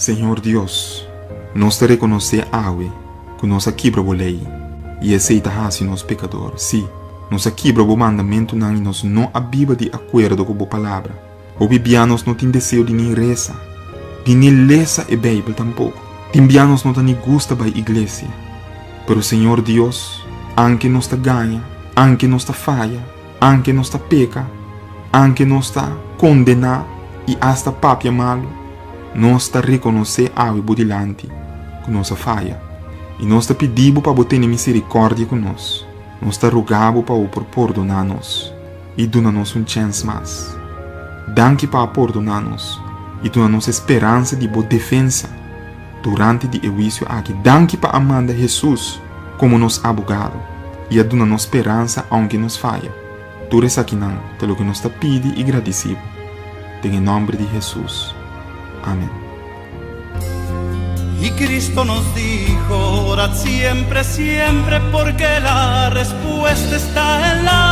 Señor Dios, nos ta rekonosé awe ku nos a kibra bo lei, i esei ta hasi nos pekador. Sí, nos a kibra bo mandamentunan i nos no a biba di akuerdo ku bo palabra. Hopi bia nos no tin deseo di ni resa, di ni lesa e Beibel tampoko. Tin bia nos no ta ni gusta bai iglesia. Pero Señor Dios, anke nos ta gaña, anke nos ta faya, anke nos ta peka, anke nos ta kondená i asta papia malu, nos ta rekonosé awe bo dilanti ku nos a faya. I nos ta pidi bo pa bo tene miserikòrdia ku nos. Nos ta roga bo pa bo por pordoná nos i duna nos un chèns mas. Danki pa a pordoná nos i duna nos e speransa di bo defensa durante di e huisio aki. Danki pa a manda Hesus komo nos abogado i a duna nos speransa aunke nos faya. Tur esakinan ta loke nos ta pidi i gradisí bo. Den e nòmber di Hesus. Amen. Y Cristo nos dijo, orad siempre, siempre, porque la respuesta está en la.